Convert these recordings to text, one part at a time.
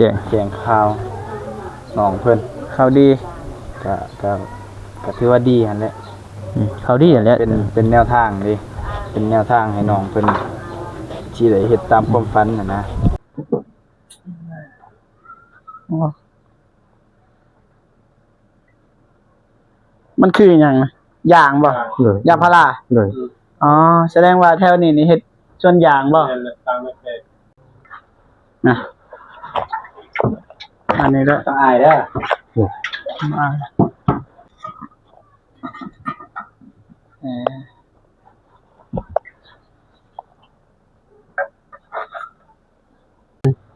ແຈ້ງ ແຈ້ງຂ່າວນ້ອງເພິ່ນ ຂ່າວດີ ກະ ກະ ກະຖືວ່າດີຫັ້ນແຫຼະ ອືມ ຂ່າວດີຫັ້ນແຫຼະ ເປັນ ເປັນແນວທາງເດ້ ເປັນແນວທາງໃຫ້ນ້ອງເພິ່ນ ທີ່ໄດ້ເຮັດຕາມຄວາມຝັນຫັ້ນນະ. ມັນຄືຫຍັງນະ? ຢາງບໍ່? ໂດຍ ຢາງພາລາ? ໂດຍ ອໍ ສະແດງວ່າແຖວນີ້ນີ້ເຮັດສວນຢາງບໍ່? ແມ່ນແຫຼະ ຕາມແມ່ນແທ້ ນະ ອັນນີ້ເດີ ຕ້ອງອາຍເດີ ອາຍ ເອີ.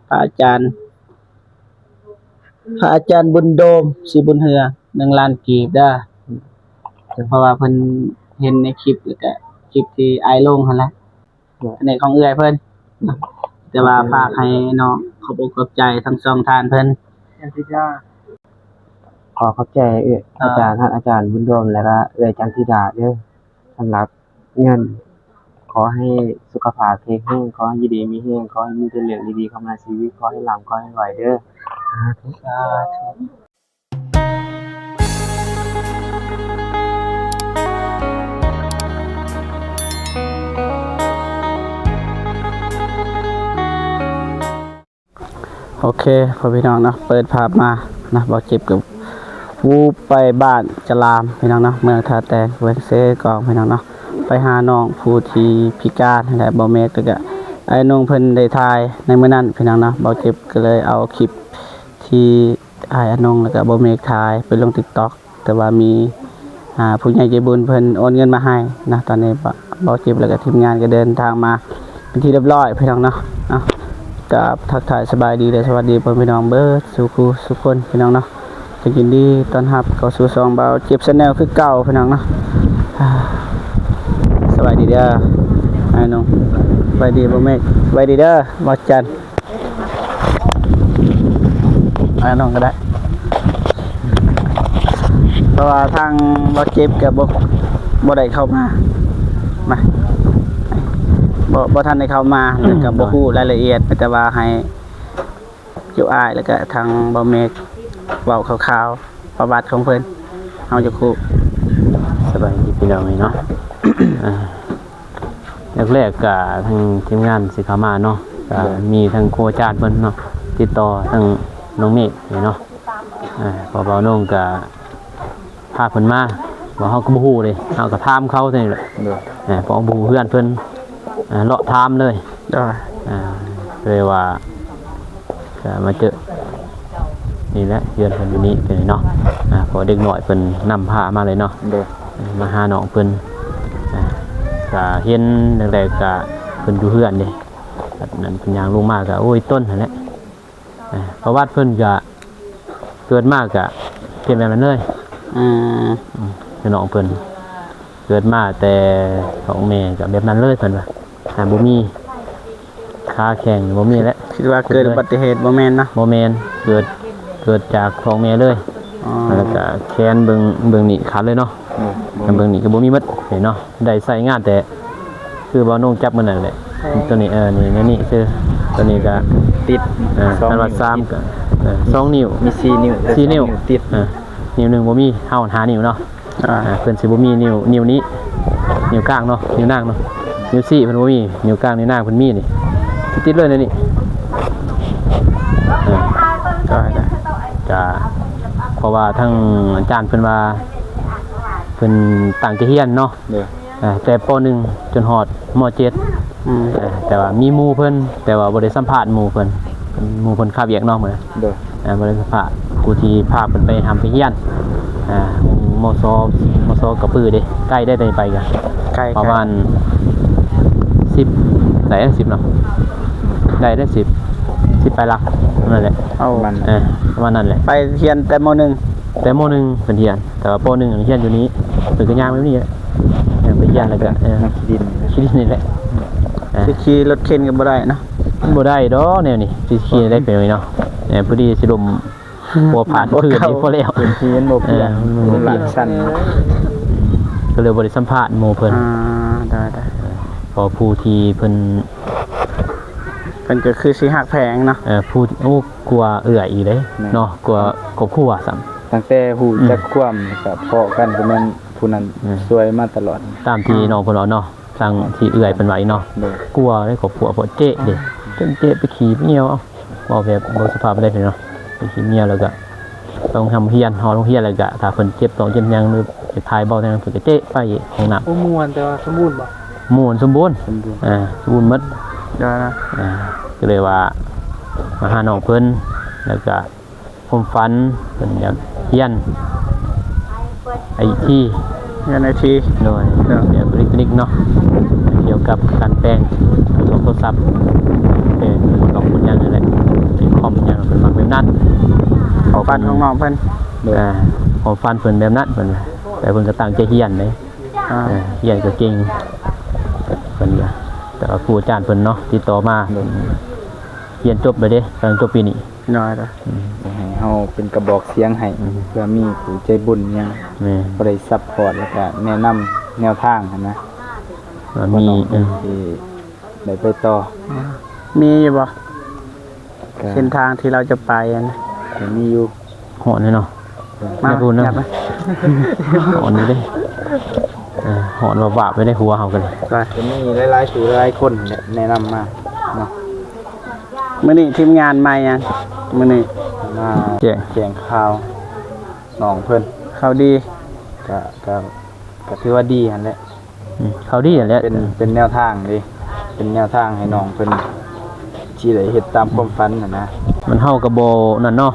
ພະອາຈານ ພະອາຈານບຸນໂດມ ສີບຸນເຮືອ ໜຶ່ງລ້ານກີບເດີ ເພາະວ່າເພິ່ນເຫັນໃນຄລິບ ແລ້ວກະຄລິບທີ່ອ້າຍລົງຫັ້ນແຫຼະ ໂດຍ ອັນນີ້ຂອງເອື້ອຍເພິ່ນ ແຕ່ວ່າ ໂດຍ ຝາກໃຫ້ນ້ອງຂອບອົກຂອບໃຈທັງສອງທ່ານເພິ່ນ ຈັນທິດາ ຂໍຂອບໃຈເອື້ອຍ ອ່າ ອາຈານ ອາຈານບຸນໂດມ ແລ້ວກະເອື້ອຍຈັນທິດາເດີ ສຳລັບ ເງິນ ຂໍໃຫ້ສຸຂະພາບແຂງແຮງ ຂໍໃຫ້ຢູ່ດີມີແຮງ ຂໍໃຫ້ມີແຕ່ເລື່ອງດີໆເຂົ້າມາໃນຊີວິດ ຂໍໃຫ້ລ່ຳ ຂໍໃຫ້ລວຍເດີ ສາທຸ ສາທຸ. ໂອເຄ ພໍ່ພີ່ນ້ອງເນາະ ເປີດພາບມາເນາະ ບ່າວຈິບກໍວູບໄປບ້ານຈະລາມ ພີ່ນ້ອງເນາະ ເມືອງທ່າແຕງ ແຂວງເຊກອງ ພີ່ນ້ອງເນາະ ໄປຫານ້ອງຜູ້ທີ່ພິການຫັ້ນແຫຼະ ບ່າວເມກ ແລ້ວກະອ້າຍນົງເພິ່ນໄດ້ຖ່າຍໃນມື້ນັ້ນ ພີ່ນ້ອງເນາະ ບ່າວຈິບກໍເລີຍເອົາຄລິບທີ່ອ້າຍອານົງ ແລ້ວກະບ່າວເມກຖ່າຍໄປລົງຕິກຕັອກ ແຕ່ວ່າມີ ອ່າ ຜູ້ໃຫຍ່ໃຈບຸນເພິ່ນໂອນເງິນມາໃຫ້ນະ ຕອນນີ້ບ່າວຈິບ ແລ້ວກະທີມງານກໍເດີນທາງມາເປັນທີ່ຮຽບຮ້ອຍ ພີ່ນ້ອງເນາະ ເອົາ ກາບທັກທາຍສະບາຍດີ ແລະ ສະຫວັດດີພໍ່ແມ່ພີ່ນ້ອງເບິດສູ່ຄູ່ສູ່ຄົນ ພີ່ນ້ອງເນາະ ກໍຍິນດີຕ້ອນຮັບເຂົ້າສູ່ຊ່ອງບ່າວຈິບ Channel ຄືເກົ່າ ພີ່ນ້ອງເນາະ ອ່າ ສະບາຍດີເດີ ອ້າຍນົງ ສະບາຍດີບ່າວເມກ ສະບາຍດີເດີ ບ່າວຈັນ. ອ້າຍນ້ອງກໍໄດ້ ເພາະວ່າທາງບ່າວຈິບກໍບໍ່ ບໍ່ໄດ້ເຂົ້າມາ ມາ ບໍ່ ບໍ່ທັນໄດ້ເຂົ້າມາ ແລ້ວກໍບໍ່ຮູ້ລາຍລະອຽດ ມີແຕ່ວ່າໃຫ້ຈຸອ້າຍ ແລ້ວກໍທາງບ່າວເມກເວົ້າຄ່າວໆ ປະຫວັດຂອງເພິ່ນ ເຮົາຢາກຮູ້. ສະບາຍດີພີ່ນ້ອງເອີຍເນາະ ອ່າ ແລກໆກະທາງທີມງານຊິເຂົ້າມາເນາະ ກະ ໂດຍ ມີທາງຄູອາຈານເພິ່ນເນາະ ຕິດຕໍ່ທາງນ້ອງເມກນີ້ເນາະ ອ່າ ເພາະວ່ານ້ອງກະພາເພິ່ນມາ ວ່າເຮົາກໍບໍ່ຮູ້ເດ້ ເຮົາກໍຖາມເຂົາເທົ່ານີ້ແຫຼະ ໂດຍ ອ່າ ເພາະບໍ່ຮູ້ເຮືອນເພິ່ນ ອ່າ ເລາະຖາມເລີຍ ໂດຍ ອ່າ ເລີຍວ່າ ກະມາເຈີ ນີ້ແຫຼະ ເຮືອນເພິ່ນຢູ່ນີ້ເປັນເນາະ ອ່າ ເພາະເດັກນ້ອຍເພິ່ນນຳພາມາເລີຍເນາະ ໂດຍ ມາຫານ້ອງເພິ່ນ ອ່າ ກະເຫັນແລກໆກະເພິ່ນຢູ່ເຮືອນເດ້ ອັນນັ້ນເພິ່ນຍ່າງລົງມາກະ ໂອ້ຍ ຕົ້ນຫັ້ນແຫຼະ ອ່າ ປະຫວັດເພິ່ນກະເກີດມາກະເປັນແບບນັ້ນເລີຍ ອືມ ອືມ ຄືນ້ອງເພິ່ນ ເກີດມາແຕ່ທ້ອງແມ່ກໍແບບນັ້ນເລີຍ ເພິ່ນວ່າ ຫາບໍ່ມີ ຂາແຂງບໍ່ມີແຫຼະ ຄິດວ່າເກີດອຸບັດຕິເຫດບໍ່ແມ່ນເນາະ? ບໍ່ແມ່ນ ເກີດ ເກີດຈາກທ້ອງແມ່ເລີຍ ອໍ ແລ້ວກໍແຂນເບິ່ງ ເບິ່ງນີ້ຂາດເລີຍເນາະ ອືມ ເບິ່ງນີ້ກໍບໍ່ມີໝົດເນາະ ໄດ້ໃຊ້ງານແຕ່ ຄືບ່າວນົງຈັບມື້ນັ້ນແຫຼະ ໂຕນີ້ ເອີ ນີ້ ນີ້ ນີ້ຄື ໂຕນີ້ກໍຕິດ ເອີ ສອງ ຄັນວ່າ ນິ້ວ ສາມ ຕິດ ກໍ ເອີ ສອງ ນິ້ວ ມີສີ່ ນິ້ວ ສີ່ ນິ້ວ ສອງ ນິ້ວຕິດ ເອີ ນິ້ວໜຶ່ງບໍ່ມີ ເຮົາຫ້າ ນິ້ວເນາະ ອ່າ ອ່າ ເພິ່ນຊິບໍ່ມີນິ້ວ ນິ້ວນີ້ ນິ້ວກາງເນາະ ນິ້ວນາງເນາະ ນິ້ວຊີ້ເພິ່ນບໍ່ມີ ນິ້ວກາງ ນິ້ວນາງເພິ່ນມີນີ້ ຕິດເລີຍໃນນີ້ ອ່າ ກໍ ກໍເພາະວ່າທາງອາຈານເພິ່ນວ່າ ເພິ່ນຕັ້ງໃຈຮຽນເນາະ ໂດຍ ອ່າ ແຕ່ ປໍໜຶ່ງ ຈົນຮອດ ມໍເຈັດ ອືມ ເອີ ແຕ່ວ່າມີໝູ່ເພິ່ນ ແຕ່ວ່າບໍ່ໄດ້ສຳພາດໝູ່ເພິ່ນ ໝູ່ເພິ່ນຄາວຽກເນາະມື້ນັ້ນ ໂດຍ ເອີ ບໍ່ໄດ້ສຳພາດ ຜູ້ທີ່ພາເພິ່ນໄປຮ່ຳໄປຮຽນ ອ່າ ມໍສໍ ມໍສໍກະປືເດ້ ໄກໄດ໋ ໄປກະ ໄກ ປະມານ ໄກ ສິບ ໄດ້ ສິບ ເນາະ ໄດ້ ໄດ້ ສິບ ສິບປາຍຫຼັກ ນັ້ນແຫຼະ ເອົາ ເອີ ປະມານນັ້ນແຫຼະ ໄປຮຽນແຕ່ ມໍໜຶ່ງ ແຕ່ ມໍໜຶ່ງ ເພິ່ນຮຽນ ແຕ່ວ່າ ປໍໜຶ່ງ ຮຽນຢູ່ນີ້ ເພິ່ນກໍຍ່າງແບບນີ້ແຫຼະ ຍ່າງໄປຮຽນ ແລ້ວກໍ ເອີ ຂີ້ດິນ ຂີ້ດິນນີ້ແຫຼະ ອ່າ ຊິຂີ່ລົດເຂັນກໍບໍ່ໄດ້ເນາະ ມັນບໍ່ໄດ້ດອກແນວນີ້ ຊິຂີ່ໄດ້ເປັນຫຍັງເນາະ ເອີ ພໍດີຊິລົ້ມ ຫົວພາດພື້ນນີ້ພໍແລ້ວ ພື້ນທີ່ມັນບໍ່ປ່ຽນ ເອີ ມັນບໍ່ປ່ຽນ ກໍເລີຍບໍ່ໄດ້ສຳພາດໝູ່ເພິ່ນ ອ່າ ໄດ້ໆ ເພາະຜູ້ທີ່ເພິ່ນ ເພິ່ນກໍຄືຊິຮັກແພງເນາະ. ເອີ ຜູ້ ໂອ້ ກວ່າເອື້ອຍອີກເດ້ ແມ່ນ ເນາະ ກວ່າຄອບຄົວຊ້ຳ. ຕັ້ງແຕ່ຮູ້ຈັກ ອືມ ຄວາມ ກໍພໍ້ກັນ ກໍແມ່ນຜູ້ນັ້ນ ແມ່ນ ຊ່ວຍມາຕະຫຼອດ ຕາມທີ່ ອ່າ ນ້ອງເພິ່ນເວົ້າເນາະ. ທາງທີ່ເອື້ອຍເພິ່ນວ່າອີກເນາະ ໂດຍ ກວ່າເດ້ຄອບຄົວ ເພາະເຈ້ເດ້ ເຈົ້າເຈ້ໄປຂີ້ເມຍ ເວົ້າ ເວົ້າແບບບໍ່ສຸພາບໄດ້ເນາະ ໄປຂີ້ເມຍ ແລ້ວກໍຕ້ອງທຳຮຽນ ຮອດໂຮງຮຽນແລ້ວກໍ ຖ້າເພິ່ນເຈັບທ້ອງເຈັບຫຍັງ ຫຼືໄປຖ່າຍເບົາຫຍັງ ເພິ່ນກໍເຈ້ໄປຫ້ອງນ້ຳ. ບໍ່ມ່ວນ ແຕ່ວ່າສົມບູນບໍ່? ມ່ວນ ສົມບູນ ສົມບູນ ອ່າ ສົມບູນໝົດ. ໂດຍ ອ່າ ກໍເລີຍວ່າມາຫານ້ອງເພິ່ນ ແລ້ວກໍ ຄວາມຝັນເພິ່ນຢາກຮຽນໄອທີ ຮຽນໄອທີ ໂດຍ ໂດຍ ແບບເອເລັກໂທຣນິກເນາະ ກ່ຽວກັບການແປງລອກໂທລະສັບ ເປັນລອກເປັນຫຍັງນັ້ນແຫຼະ ເປັນຄອມຫຍັງ ເພິ່ນມັກແບບນັ້ນ. ຄວາມຝັນຂອງນ້ອງເພິ່ນ ໂດຍ ອ່າ ຄວາມຝັນເພິ່ນແບບນັ້ນ ເພິ່ນ ແຕ່ເພິ່ນກໍຕັ້ງໃຈຮຽນເດ້ ອ່າ ເອີ ຮຽນກໍເກັ່ງ ເພິ່ນກໍ ແຕ່ວ່າຄູອາຈານເພິ່ນເນາະ ຕິດຕໍ່ມາ ໂດຍ ຮຽນຈົບແລ້ວເດ້ ກຳລັງຈົບປີນີ້. ນ້ອຍລະ ອືມ ໃຫ້ເຮົາເປັນກະບອກສຽງໃຫ້ ອືມ ເພື່ອມີຜູ້ໃຈບຸນຫຍັງ ແມ່ນ ພໍໄດ້ຊັບພອດ ແລ້ວກະແນະນຳແນວທາງຫັ້ນນະ ວ່າມີ ວ່ານ້ອງເພິ່ນ ເອີ ຊິໄດ້ໄປຕໍ່. ອ່າ ມີຢູ່ບໍ່ ກະ ເສັ້ນທາງທີ່ລາວຈະໄປຫັ້ນນະ? ກໍມີຢູ່. ຮ້ອນເນາະ ມາ ຢາກຮູ້ນະ ຢາກນະ ຮ້ອນຢູ່ເດ້ ເອີ ຮ້ອນວາບໆ ຢູ່ໃນຫົວເຮົາກໍເລີຍ. ກໍມີຫຼາຍໆ ຜູ້ຫຼາຍໆ ຄົນແນະນຳມາເນາະ. ມື້ນີ້ທີມງານມາຫຍັງ? ມື້ນີ້ມາແຈ້ງ ແຈ້ງຂ່າວນ້ອງເພິ່ນ. ຂ່າວດີ? ກະ ກະ ກະຖືວ່າດີຫັ້ນແຫຼະ. ອືມ ຂ່າວດີຫັ້ນແຫຼະ. ເປັນ ເປັນແນວທາງເດ້ ເປັນແນວທາງໃຫ້ນ້ອງເພິ່ນຊິໄດ້ເຮັດຕາມຄວາມຝັນຫັ້ນນະ. ມັນ ເຮົາກໍບໍ່ນັ້ນເນາະ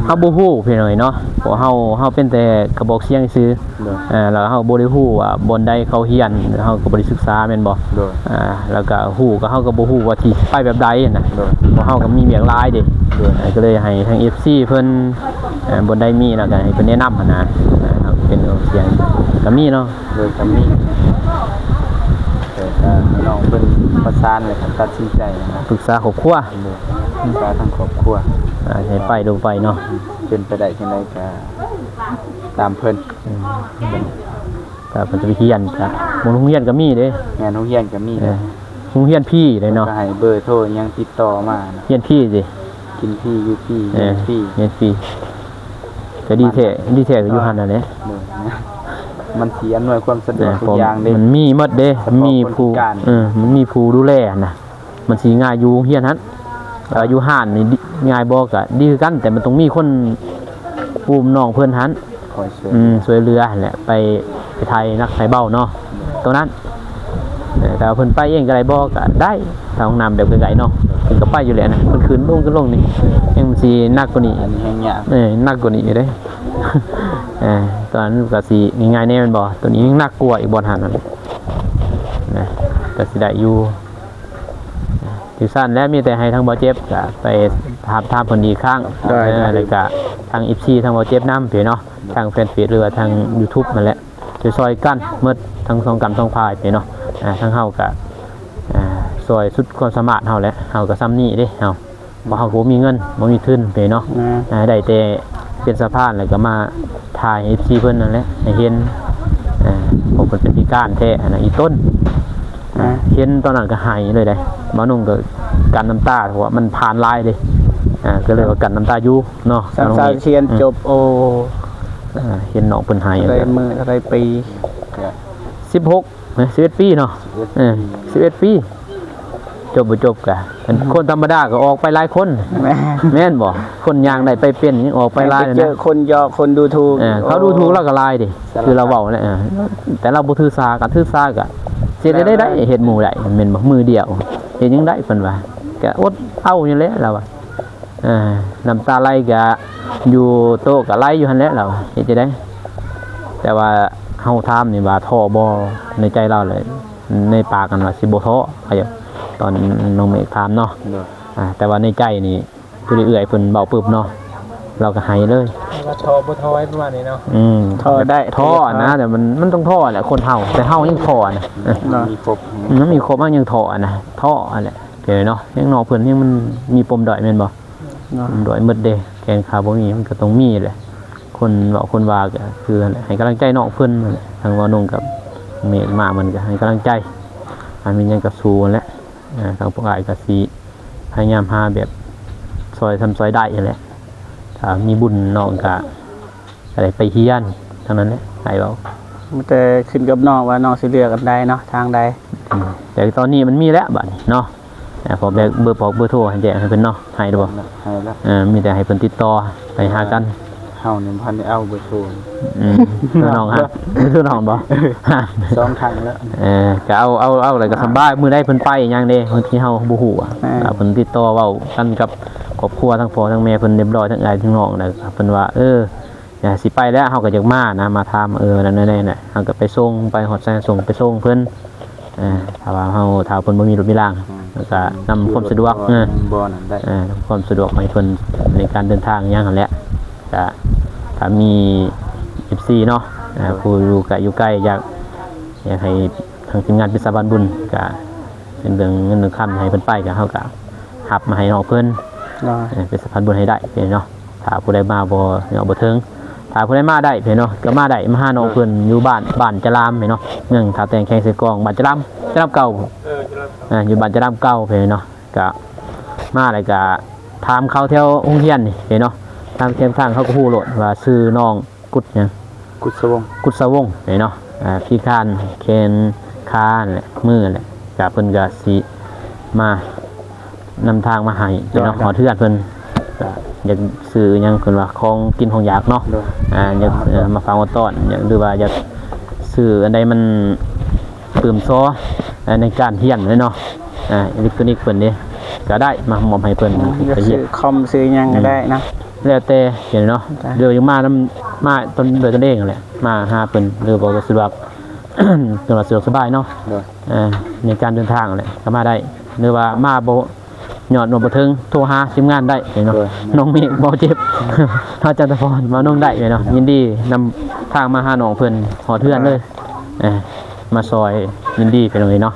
ເຮົາບໍ່ຮູ້ພີ່ນ້ອງເອີຍເນາະ ເພາະເຮົາ ເຮົາເປັນແຕ່ກະບອກສຽງຊື່. ໂດຍ ເອີ ແລ້ວເຮົາບໍ່ໄດ້ຮູ້ວ່າບ່ອນໃດເຂົາຮຽນ ເຮົາກໍບໍ່ໄດ້ສຶກສາແມ່ນບໍ່? ໂດຍ ອ່າ ແລ້ວກໍຮູ້ກໍ ເຮົາກໍບໍ່ຮູ້ວ່າຊິໄປແບບໃດຫັ້ນນະ. ໂດຍ ເພາະເຮົາກໍມີວຽກຫຼາຍເດ້. ໂດຍ ກໍເລີຍໃຫ້ທາງເອັຟຊີເພິ່ນ ເອີ ບ່ອນໃດມີແລ້ວກໍໃຫ້ເພິ່ນແນະນຳຫັ້ນນະ. ເອີ ເຮົາເປັນກະບອກສຽງກໍມີເນາະ. ໂດຍ ກໍມີ ແຕ່ກໍໃຫ້ນ້ອງເພິ່ນປະສານ ແລ້ວກໍຕັດສິນໃຈນະ ປຶກສາຄອບຄົວ. ໂດຍ ປຶກສາທາງຄອບຄົວ ອ່າ ໃຫ້ໄປຫຼືບໍ່ໄປເນາະ. ເປັນໄປໄດ້ຈັ່ງໃດກໍຕາມເພິ່ນ. ອືມ ຖ້າເພິ່ນຈະໄປຮຽນກະ ໂຮງຮຽນກໍມີເດ້. ແມ່ນ ໂຮງຮຽນກໍມີ. ເອີ ໂຮງຮຽນຟຣີເດ້ເນາະ. ກໍໃຫ້ເບີໂທຫຍັງຕິດຕໍ່ມານະ. ຮຽນຟຣີຕິ? ກິນຟຣີ ຢູ່ຟຣີ ເອີ ຮຽນຟຣີ ຮຽນຟຣີ. ກໍດີແທ້ ດີແທ້ກໍຢູ່ຫັ້ນນັ້ນແຫຼະ. ໂດຍ ມັນຊິອຳນວຍຄວາມສະດວກທຸກຢ່າງເດ້. ມັນມີໝົດເດ້ ມີຜູ້ ເອີ ມັນມີຜູ້ດູແລຫັ້ນນະ. ມັນຊິງ່າຍຢູ່ໂຮງຮຽນຫັ້ນ. ແຕ່ວ່າຢູ່ຮ້ານນີ້ ງ່າຍບໍ່ ກໍດີຄືກັນ ແຕ່ມັນຕ້ອງມີຄົນອຸ້ມນ້ອງເພິ່ນຫັ້ນ ຄອຍຊ່ວຍ ອືມ ຊ່ວຍເຫຼືອຫັ້ນແຫຼະ ໄປ ໄປຖ່າຍໜັກຖ່າຍເບົາເນາະ ໂຕນັ້ນ. ເອີ ແຕ່ວ່າເພິ່ນໄປເອງກໍໄດ້ບໍ່ ກໍໄດ້ ຖ້າຫ້ອງນ້ຳແບບໄກໆເນາະ ເພິ່ນກໍໄປຢູ່ແຫຼະນະ. ເພິ່ນຂຶ້ນລົງ ຂຶ້ນລົງນີ້ ຍັງມັນຊິໜັກກວ່ານີ້. ອັນນີ້ແຮງຍາກ. ເອີ ໜັກກວ່ານີ້ຢູ່ເດ້. ເອີ ຕອນນັ້ນກໍຊິງ່າຍແດ່ແມ່ນບໍ່? ໂຕນີ້ຍັງໜັກກວ່າອີກ ບ່ອນຫັ້ນນະ ກໍຊິໄດ້ຢູ່. ຈັ່ງຊັ້ນແຫຼະ ມີແຕ່ໃຫ້ທາງບໍ່ເຈັບກະໄປຖາມ ຖາມເພິ່ນອີກຄັ້ງ. ໂດຍ ເອີ ໂດຍ ແລ້ວກະທາງເອັຟຊີ ທາງບໍ່ເຈັບນຳເນາະ ທາງແຟນເພຈ ຫຼືວ່າທາງຢູທູບຫັ້ນແຫຼະ ຊ່ອຍໆກັນໝົດ ທັງສອງກຳສອງຝ່າຍເນາະ. ອ່າ ທາງເຮົາກະ ອ່າ ຊ່ອຍສຸດຄວາມສາມາດເຮົາແຫຼະ ເຮົາກະສ່ຳນີ້ເດ້ເຮົາ. ເພາະເຮົາກໍບໍ່ມີເງິນ ບໍ່ມີທຶນເນາະ. ອ່າ ໄດ້ແຕ່ເປັນສະພານ ແລ້ວກໍມາຖ່າຍໃຫ້ເອັຟຊີເພິ່ນນັ້ນແຫຼະ ໃຫ້ເຫັນ ເອີ ເພາະເພິ່ນເປັນພິການແທ້ຫັ້ນນະ ອີ່ຕົນ. ອ່າ ເຫັນຕອນນັ້ນກໍໄຫ້ເລີຍເດ້ ບ່າວໜຸ່ງກໍກັ້ນນ້ຳຕາ ເພາະວ່າມັນຜ່ານຫຼາຍເດ້. ອ່າ ກໍເລີຍວ່າກັ້ນນ້ຳຕາຢູ່ເນາະ. ສັງສານຮຽນຈົບ ໂອ້ ເອີ ເຫັນນ້ອງເພິ່ນໄຫ້ ເທົ່າໃດມື້ ເທົ່າໃດປີ? ສິບຫົກ ເອີ ສິບເອັດປີເນາະ. ເອີ ສິບເອັດປີ ຈົບບໍ່ຈົບກະ ອືມ ຄົນທຳມະດາກໍອອກໄປຫຼາຍຄົນ. ແມ່ນ ແມ່ນບໍ່? ຄົນຍ່າງໄດ້ໄປເປັນຍັງອອກໄປຫຼາຍນະ. ເຈີຄົນເຍາະ ຄົນດູຖູກ. ເອີ ເຂົາດູຖູກລາວກໍຫຼາຍເດ້ ຄືລາວເວົ້າແຫຼະ. ເອີ ແຕ່ລາວບໍ່ຖືສາ ຄັນຖືສາກໍເຮັດໄດ້ ເຮັດໝູ່ໄດ້ ແມ່ນບໍ່? ມືດຽວເຮັດຫຍັງໄດ້ ເພິ່ນວ່າ ກໍອົດເອົາຢູ່ແຫຼະ ລາວວ່າ. ເອີ ນ້ຳຕາໄຫຼກະຢູ່ໂຕະກະໄຫຼຢູ່ຫັ້ນແຫຼະ ລາວເຮັດຈັ່ງໃດ? ແຕ່ວ່າເຮົາຖາມນີ້ວ່າທໍ້ບໍ່ ໃນໃຈລາວເລີຍ ໃນປາກຫັ້ນວ່າຊິບໍ່ທໍ້ ຕອນນ້ອງເມກຖາມເນາະ. ໂດຍ ອ່າ ແຕ່ວ່າໃນໃຈນີ້ ຜູ້ທີ່ເອື້ອຍເພິ່ນເວົ້າປຶບເນາະ ລາວກະໄຫ້ເລີຍ ວ່າທໍ້ບໍ່ທໍ້ປະມານນີ້ເນາະ. ອືມ ທໍ້ໄດ້ ທໍ້ນະ ແຕ່ມັນ ມັນຕ້ອງທໍ້ແຫຼະ ຄົນເຮົາ ແຕ່ເຮົາຍັງທໍ້ນະ. ເນາະ ມັນມີຄົບ ມັນມີຄົບ ເຮົາຍັງທໍ້ນະ ທໍ້ຫັ້ນແຫຼະ. ເອີເນາະ ຍັງນ້ອງເພິ່ນຍັງມັນມີປົມດ້ອຍແມ່ນບໍ່? ເນາະ ປົມດ້ອຍໝົດເດ້ ແຂນຂາບໍ່ມີ ມັນກໍຕ້ອງມີແຫຼະ. ຄົນເວົ້າຄົນວ່າກໍຄືຫັ້ນແຫຼະ ໃຫ້ກຳລັງໃຈນ້ອງເພິ່ນຫັ້ນແຫຼະ. ທາງບ່າວໜຸ່ງກັບເມກມາ ມັນກໍໃຫ້ກຳລັງໃຈ ອັນມີຫຍັງກໍສູ້ຫັ້ນແຫຼະ. ອ່າ ທາງພວກອ້າຍກໍຊິ ພະຍາຍາມຫາແບບຊ່ອຍສ່ຳຊ່ອຍໄດ້ຫັ້ນແຫຼະ. ຖ້າມີບຸນນ້ອງກະ ກະໄດ້ໄປຮຽນເທົ່ານັ້ນແຫຼະ ອ້າຍເວົ້າ. ມີແຕ່ຂຶ້ນກັບນ້ອງວ່ານ້ອງຊິເລືອກອັນໃດເນາະ ທາງໃດ. ອືມ ແຕ່ຕອນນີ້ມັນມີແລ້ວບາດນີ້ເນາະ. ເອີ ຂໍແບກເບີ ບອກເບີໂທໃຫ້ແຈ້ງໃຫ້ເພິ່ນເນາະ ໃຫ້ແລ້ວບໍ່? ໃຫ້ແລ້ວ. ເອີ ມີແຕ່ໃຫ້ເພິ່ນຕິດຕໍ່ໄປຫາກັນ. ເຮົານີ້ບໍ່ທັນໄດ້ເອົາເບີໂທ. ອືມ ໂທນ້ອງຫັ້ນ ໂທນ້ອງບໍ່? ສອງຄັ້ງແລ້ວ. ເອີ ກະເອົາ ເອົາ ເອົາແລ້ວກະສະບາຍ. ມື້ໃດເພິ່ນໄປຫຍັງເດ້ ບາງທີເຮົາບໍ່ຮູ້ອະ. ເອີ ເພິ່ນຕິດຕໍ່ເວົ້າກັນກັບຄອບຄົວ ທັງພໍ່ທັງແມ່ເພິ່ນຮຽບຮ້ອຍ ທັງອ້າຍທັງນ້ອງ ແລ້ວເພິ່ນວ່າ ເອີ ຢາກຊິໄປແລ້ວ ເຮົາກໍຢາກມານະ ມາຖາມ ເອີ ນັ້ນແນ່ໆ ເຮົາກໍໄປສົ່ງ ໄປຮອດໃສສົ່ງ ໄປສົ່ງເພິ່ນ. ເອີ ຖ້າວ່າເຮົາ ຖ້າເພິ່ນບໍ່ມີລົດມີລາງ ອືມ ເຮົາກໍນຳຄວາມສະດວກ ເອີ ບໍ່ນັ້ນໄດ້ ເອີ ນຳຄວາມສະດວກໃຫ້ເພິ່ນໃນການເດີນທາງຫຍັງຫັ້ນແຫຼະ. ກໍຖ້າມີເອັຟຊີເນາະ ເອີ ຜູ້ຢູ່ໄກຢູ່ໃກ້ ຢາກ ຢາກໃຫ້ທາງທີມງານເປັນສະພານບຸນ ກໍເປັນເລື່ອງເງິນເລື່ອງຄຳໃຫ້ເພິ່ນໄປ ກໍເຮົາກໍຮັບມາໃຫ້ນ້ອງເພິ່ນ ເອີ ເປັນສະພານບຸນໃຫ້ໄດ້ເນາະ. ຖ້າຜູ້ໃດມາບໍ່ ເນາະ ບໍ່ເຖິງ ຖ້າຜູ້ໃດມາໄດ້ເນາະ ກໍມາໄດ້ ມາຫານ້ອງເພິ່ນຢູ່ບ້ານ ບ້ານຈະລາມເນາະ ເມືອງທ່າແຕງ ແຂວງເຊກອງ ບ້ານຈະລາມ ຈະລາມເກົ່າ ເອີ ຢູ່ບ້ານຈະລາມເກົ່າເນາະ. ກໍມາແລ້ວກໍຖາມເຂົາແຖວໂຮງຮຽນນີ້ເນາະ ທາງແຄມທາງເຂົາກໍຮູ້ໂລດວ່າຊື່ນ້ອງ ກຸດຫຍັງ ກຸດສະວົງ ກຸດສະວົງເນາະ. ອ່າ ພິການແຂນຂານັ້ນແຫຼະ ມືນັ້ນແຫຼະ ກະເພິ່ນກະຊິມານຳທາງມາໃຫ້ເນາະ ຮອດເຮືອນເພິ່ນ. ກະຢາກຊື້ຫຍັງ ເພິ່ນວ່າຂອງກິນຂອງຢາກເນາະ ອ່າ ຢາກ ເອີ ມາຝາກມາຕ້ອນ ຢາກ ຫຼືວ່າຢາກຊື້ອັນໃດມັນປຶ້ມຊໍ ໃນການຮຽນເນາະ. ອ່າ ເອເລັກໂຕນິກເພິ່ນເດ້ ກະໄດ້ມາມອບໃຫ້ເພິ່ນ ຢາກຊື້ຄອມຊື້ຫຍັງກໍໄດ້ເນາະ ແລ້ວແຕ່ເນາະ ຫຼືວ່າຢາກມານຳ ມາຕົນ ດ້ວຍຕົນເອງຫັ້ນແຫຼະ ມາຫາເພິ່ນ ຫຼືບໍ່ກໍສະດວກ ເພິ່ນວ່າສະດວກສະບາຍເນາະ. ເອີ ໃນການເດີນທາງຫັ້ນແຫຼະ ກໍມາໄດ້ ຫຼືວ່າມາບໍ່ຍອດບໍ່ເຖິງ ໂທຫາທີມງານໄດ້ເນາະ ນ້ອງເມກ ບໍ່ເຈັບ ເຮົາຈັນທະພອນ ມານ້ອງໄດ້ເນາະ. ຍິນດີນຳທາງມາຫານ້ອງເພິ່ນຮອດເຮືອນເລີຍ ເອີ ມາຊ່ອຍ ຍິນດີພີ່ນ້ອງເອີຍເນາະ.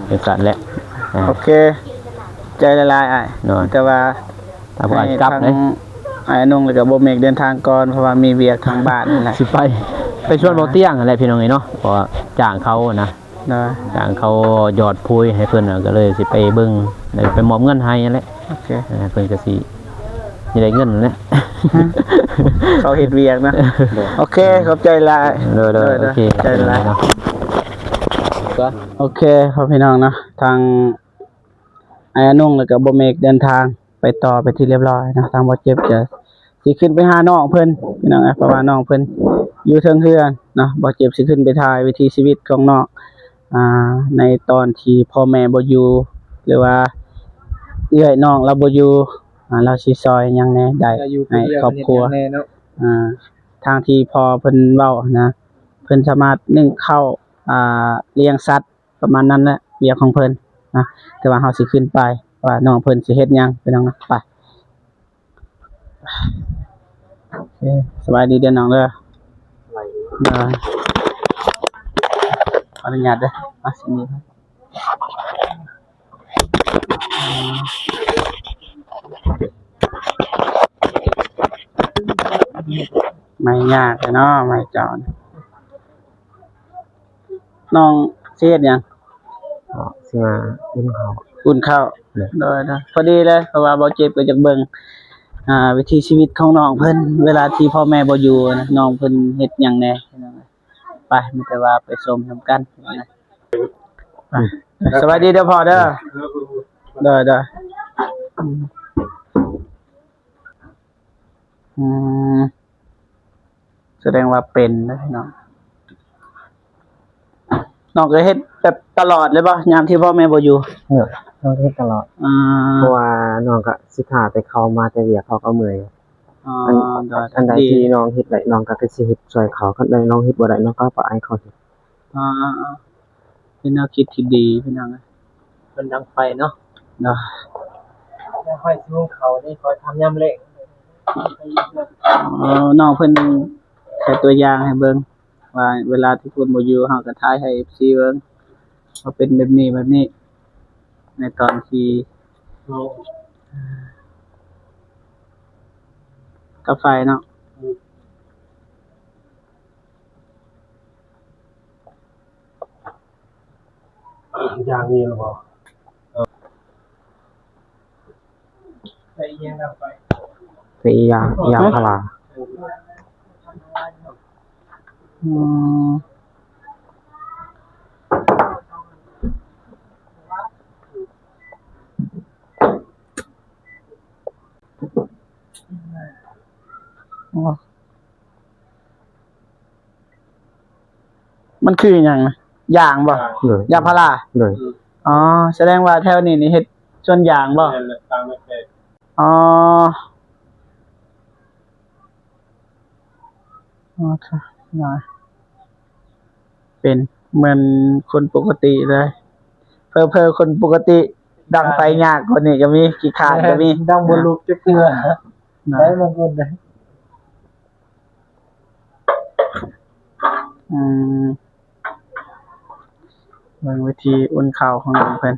ຈັ່ງຊັ້ນແຫຼະ ອ່າ ໂອເຄ ໃຈຫຼາຍໆ ອ້າຍ ໂດຍ ແຕ່ວ່າ ອ່າ ໃຫ້ທາງອ້າຍອານົງ ແລ້ວກໍບໍ່ເມກເດີນທາງກ່ອນ ເພາະວ່າມີວຽກທາງບ້ານນີ້ແຫຼະ ຊິໄປ ໄປຊວນເບົາຕຽງຫັ້ນແຫຼະພີ່ນ້ອງເອີຍເນາະ ເພາະວ່າຈ້າງເຂົານະ ໂດຍ ຈ້າງເຂົາຢອດໂພຍໃຫ້ເພິ່ນ ກໍເລີຍຊິໄປເບິ່ງ ແລ້ວກໍໄປມອບເງິນໃຫ້ຫັ້ນແຫຼະ. ໂອເຄ ເອີ ເພິ່ນກໍຊິ ຊິໄດ້ເງິນແຫຼະ ເຂົາເຮັດວຽກນະ. ໂອເຄ ຂອບໃຈຫຼາຍ ໂດຍໆ ໂອເຄ ຂອບໃຈຫຼາຍເນາະ. ໂອເຄ ພໍ່ພີ່ນ້ອງເນາະ ທາງອ້າຍອານົງ ແລ້ວກໍບໍ່ເມກເດີນທາງໄປຕໍ່ເປັນທີ່ຮຽບຮ້ອຍເນາະ. ທາງບໍ່ເຈັບກໍຊິຂຶ້ນໄປຫານ້ອງເພິ່ນພີ່ນ້ອງ ເພາະວ່ານ້ອງເພິ່ນຢູ່ເທິງເຮືອນເນາະ. ບໍ່ເຈັບຊິຂຶ້ນໄປຖ່າຍວິຖີຊີວິດຂອງນ້ອງ ອ່າ ໃນຕອນທີ່ພໍ່ແມ່ບໍ່ຢູ່ ຫຼືວ່າເອື້ອຍນ້ອງລາວບໍ່ຢູ່ ອ່າ ລາວຊິຊ່ອຍຫຍັງແດ່ໄດ້ໃຫ້ຄອບຄົວ ອ່າ ທາງທີ່ພໍ່ເພິ່ນເວົ້ານະ ເພິ່ນສາມາດໜຶ້ງເຂົ້າ ອ່າ ລ້ຽງສັດ ປະມານນັ້ນແຫຼະ ວຽກຂອງເພິ່ນນະ. ແຕ່ວ່າເຮົາຊິຂຶ້ນໄປວ່ານ້ອງເພິ່ນຊິເຮັດຫຍັງ ພີ່ນ້ອງນະ. ໄປ ໂອເຄ ສະບາຍດີເດີນ້ອງເດີ ສະບາຍດີ ເດີ ຂໍອະນຸຍາດເດີ ມາຊິນີ້ ໄມ້ຍາກແທ້ເນາະ ໄມ້ເຈົ້າ. ນ້ອງຊິເຮັດຫຍັງ? ເນາະ ຊິມາອຸ່ນເຂົ້າ ອຸ່ນເຂົ້າ ໂດຍ ໂດຍ ໂດຍ ພໍດີເລີຍ ເພາະວ່າບໍ່ເຈັບກໍຢາກເບິ່ງ ອ່າ ວິຖີຊີວິດຂອງນ້ອງເພິ່ນ ເວລາທີ່ພໍ່ແມ່ບໍ່ຢູ່ນະ ນ້ອງເພິ່ນເຮັດຫຍັງແດ່. ໄປ ມີແຕ່ວ່າໄປຊົມນຳກັນ ໄປ ສະບາຍດີເດີພໍ່ເດີ ໂດຍ ໂດຍ ອືມ ອືມ ສະແດງວ່າເປັນເດີເນາະ. ນ້ອງກໍເຮັດແບບຕະຫຼອດເລີຍບໍ່ ຍາມທີ່ພໍ່ແມ່ບໍ່ຢູ່? ເອີ ນ້ອງເຮັດຕະຫຼອດ ອ່າ ເພາະວ່ານ້ອງກໍຊິຖ້າແຕ່ເຂົາມາແຕ່ວຽກ ເຂົາກໍເມື່ອຍ. ອໍ ອັນ ໂດຍ ອັນໃດທີ່ນ້ອງເຮັດໄດ້ ນ້ອງກໍຄືຊິເຮັດຊ່ວຍເຂົາ ຄັນໃດນ້ອງເຮັດບໍ່ໄດ້ ນ້ອງກໍປະໃຫ້ເຂົາເຮັດ. ອໍ ເປັນແນວຄິດທີ່ດີພີ່ນ້ອງເອີຍ ເພິ່ນດັງໄຟເນາະ ເນາະ ແລ້ວຂ້ອຍຊິຫຸງເຂົ້ານີ້ ຂ້ອຍທຳຍາມແລງ. ອໍ ນ້ອງເພິ່ນໃຫ້ຕົວຢ່າງໃຫ້ເບິ່ງວ່າ ເວລາທີ່ເພິ່ນບໍ່ຢູ່ ເຮົາກໍຖ່າຍໃຫ້ເອັຟຊີເບິ່ງວ່າເປັນແບບນີ້ ແບບນີ້ ໃນຕອນທີ່ ເອົາ ກັບໄຟເນາະ. ຢ່າງນີ້ລະບໍ່? ເອີ ເປັນຢາ ຢາພາລາ. ອືມ ໂອ້ ມັນຄືຫຍັງນະ? ຢາງບໍ່? ໂດຍ ຢາງພາລາ? ໂດຍ. ອໍ ສະແດງວ່າແຖວນີ້ນີ້ເຮັດສວນຢາງບໍ່? ແມ່ນແຫຼະ ຕາມແມ່ນແຂກ. ອໍ ອໍ ເປັນເໝືອນຄົນປົກກະຕິເລີຍ. ເຜີໆຄົນປົກກະຕິດັງໄຟຍາກກວ່ານີ້ກໍມີ, ຂີ້ຄ້ານກໍມີ, ດັງບໍ່ລຸກຈັກເທື່ອ. ໄດ້ບາງຄົນໄດ້. ອືມ ເບິ່ງວິທີອຸ່ນເຂົ້າຂອງນ້ອງເພິ່ນ.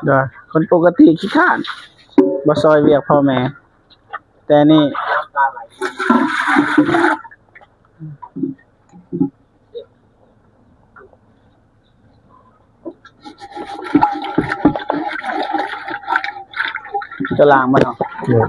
ໂດຍ ຄົນປົກກະຕິຂີ້ຄ້ານ ບໍ່ຊ່ອຍວຽກພໍ່ແມ່ ແຕ່ນີ້ ຈະລ້າງມັນເນາະ. ໂດຍ.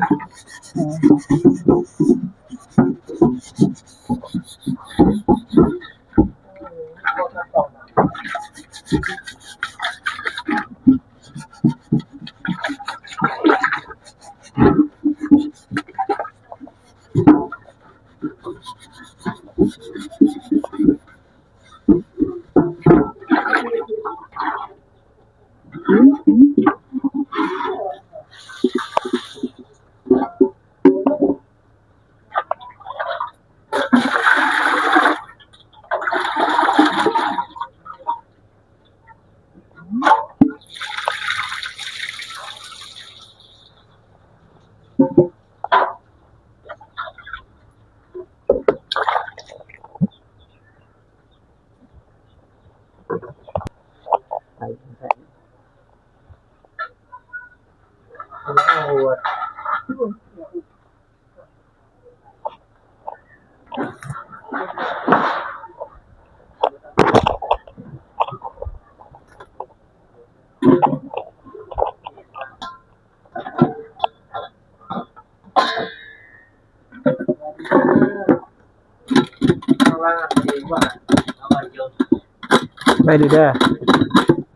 ໄປດີເດີ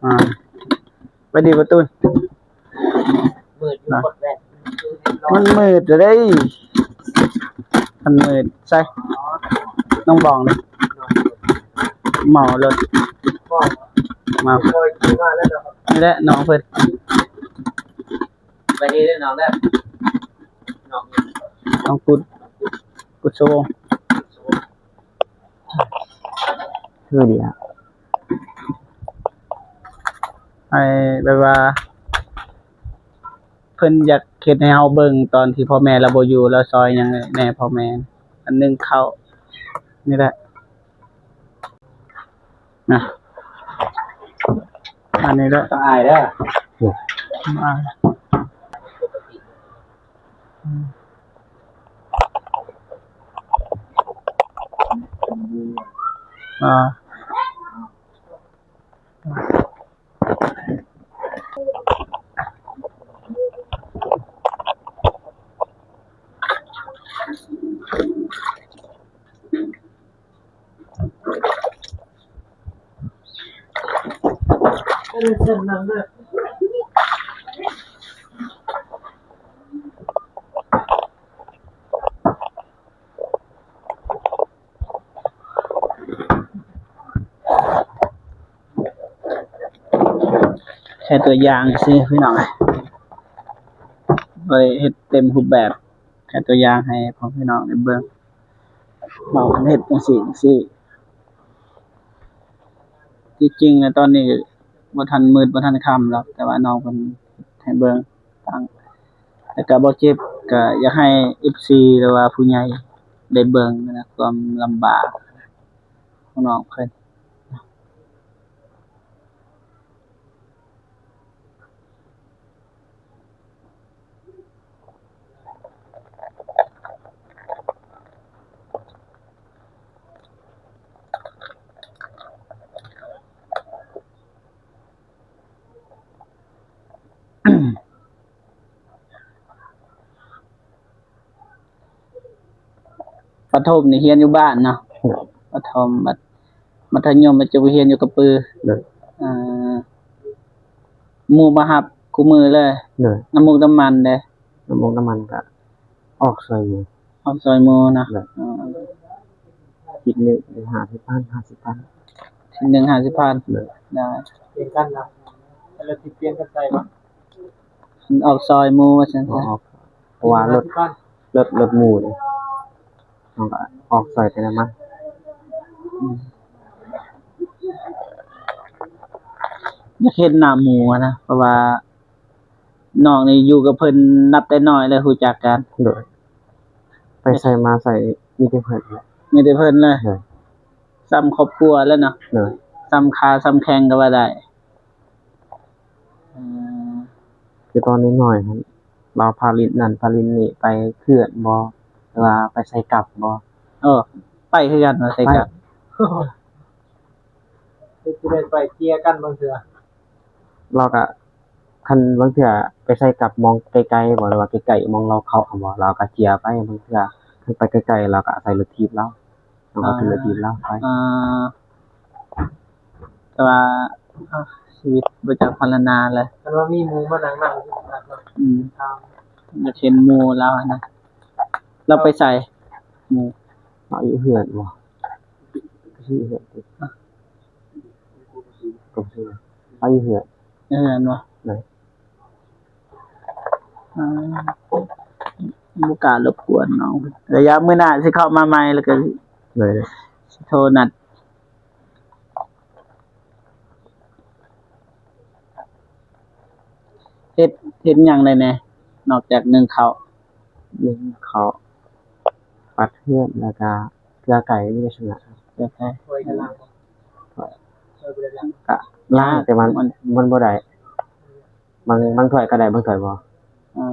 ອ່າ ໄປດີປະຕູນ. ມືດຢູ່ ນະ ກົດແວ່ນ ມັນມືດເດ້ ມັນມືດ. ໃສ່ນ້ອງບອງນີ້ ເມົາລົດ ເມົາ ນີ້ແຫຼະນ້ອງເພິ່ນ. ໄປດີເດີນ້ອງເດີ ນ້ອງ ນ້ອງກຸດ ກຸດສະວົງ ຄືດີອະ. ໃຫ້ແບບວ່າ ເພິ່ນຢາກເຮັດໃຫ້ເຮົາເບິ່ງຕອນທີ່ພໍ່ແມ່ລາວບໍ່ຢູ່ ລາວຊ່ອຍຫຍັງແດ່ພໍ່ແມ່ ອັນໜຶ່ງເຂົ້ານີ້ແຫຼະ ນະ ອັນນີ້ແຫຼະ ຕ້ອງອາຍເດີ ອາຍ ອາ. ແຄ່ຕົວຢ່າງຊື່ໆ ພີ່ນ້ອງເອີຍ ບໍ່ໄດ້ເຮັດເຕັມຮູບແບບ ແຄ່ຕົວຢ່າງໃຫ້ພໍ່ແມ່ພີ່ນ້ອງໄດ້ເບິ່ງ ເວົ້າກັນເຮັດຈັ່ງຊີ້ຈັ່ງຊີ້. ທີ່ຈິງແລ້ວຕອນນີ້ບໍ່ທັນມືດ ບໍ່ທັນຄ່ຳດອກ ແຕ່ວ່ານ້ອງເພິ່ນເຮັດໃຫ້ເບິ່ງ ແລ້ວກະບໍ່ເຈັບ ກະຢາກໃຫ້ເອັຟຊີ ຫຼືວ່າຜູ້ໃຫຍ່ໄດ້ເບິ່ງນະ ຄວາມລຳບາກຂອງນ້ອງເພິ່ນ. ປະຖົມນີ້ຮຽນຢູ່ບ້ານເນາະ? ໂດຍ. ປະຖົມ ມັດ ມັດທະຍົມ ມັດຈຸຮຽນຢູ່ກະປື. ໂດຍ. ເອີ ໝູ່ມາຮັບຄູ່ມື້ເລີຍ? ໂດຍ. ນ້ຳມູກນ້ຳມັນເດ? ນ້ຳມູກນ້ຳມັນກະອອກຊ່ອຍໝູ່. ອອກຊ່ອຍໝູ່ເນາະ? ໂດຍ. ເອີ ທິດໜຶ່ງຫ້າສິບພັນ ຫ້າສິບພັນ. ທິດໜຶ່ງຫ້າສິບພັນ? ໂດຍ. ໄດ້. ປ່ຽນກັນນະ? ແຕ່ລະທິດປ່ຽນກັນໃສ່ບໍ່? ອອກຊ່ອຍໝູ່ວ່າຊັ້ນຊະ. ອອກ ເພາະວ່າລົດ ລົດ ລົດໝູ່ນີ້ ເຮົາກະອອກຊ່ອຍແຕ່ນ້ຳມັນ. ອືມ ຢາກເຫັນໜ້າໝູ່ຫັ້ນນະ ເພາະວ່ານ້ອງນີ້ຢູ່ກັບເພິ່ນນັບແຕ່ນ້ອຍແລ້ວຮູ້ຈັກກັນ. ໂດຍ. ໄປໃສມາໃສມີແຕ່ເພິ່ນແຫຼະ. ມີແຕ່ເພິ່ນເລີຍ? ໂດຍ. ສ່ຳຄອບຄົວແລ້ວເນາະ? ໂດຍ. ສ່ຳຂາສ່ຳແຂ້ງກໍວ່າໄດ້. ອືມ ຄືຕອນນ້ອຍໆຫັ້ນ ລາວພາຫຼິ້ນນັ້ນພາຫຼິ້ນນີ້ ໄປເຂື່ອນບໍ່ ຫຼືວ່າໄປໃສ່ກັບບໍ່? ເອີ ໄປຄືກັນວ່າໃສ່ກັບ. ໄປ ຄືຊິໄດ້ໄປເຈຍກັນບາງເທື່ອ. ລາວກະ ຄັນບາງເທື່ອໄປໃສ່ກັບມອງໄກໆບໍ່ ຫຼືວ່າໃກ້ໆມອງລາວເຂົ້າຫັ້ນບໍ່ ລາວກະເຈຍໄປ. ບາງເທື່ອຄັນໄປໄກໆ ລາວກະອາໄສລົດຖີບລາວ. ເຮົາກໍຂຶ້ນລົດຖີບລາວໄປ. ອ່າ ແຕ່ວ່າ ອ່າ ຊີວິດບໍ່ຈັກພັນລະນາແຫຼະ. ຄັນວ່າມີໝູ່ມານັ່ງນຳ ອືມ ຢາກເຫັນໝູ່ລາວຫັ້ນນະ. ລາວໄປໃສ? ໝູ່ ລາວຢູ່ເຮືອນບໍ່? ຢູ່ເຮືອນຕິ ກໍບໍ່ຮູ້. ລາວຢູ່ເຮືອນ ຢູ່ເຮືອນບໍ່? ໂດຍ. ອ່າ ບໍ່ກ້າລົບກວນນ້ອງ. ລະຍະມື້ໜ້າຊິເຂົ້າມາໃໝ່ ແລ້ວກໍ ໂດຍ ຊິໂທນັດ. ເຮັດ ເຮັດຫຍັງໄດ້ແດ່ ນອກຈາກໜຶ້ງເຂົ້າ? ໜຶ້ງເຂົ້າ ປັດເຮືອນ ແລ້ວກະເກືອໄກ່ ມີແຕ່ສ່ຳນັ້ນ. ເກືອໄກ່ ຖ້ວຍກໍລ້າງບໍ່? ຖ້ວຍ ຖ້ວຍບໍ່ໄດ້ລ້າງ. ກະລ້າງ ແຕ່ມັນ ມັນ ມັນບໍ່ໄດ້. ບາງ ບາງຖ້ວຍກໍໄດ້ ບາງຖ້ວຍບໍ່. ອ່າ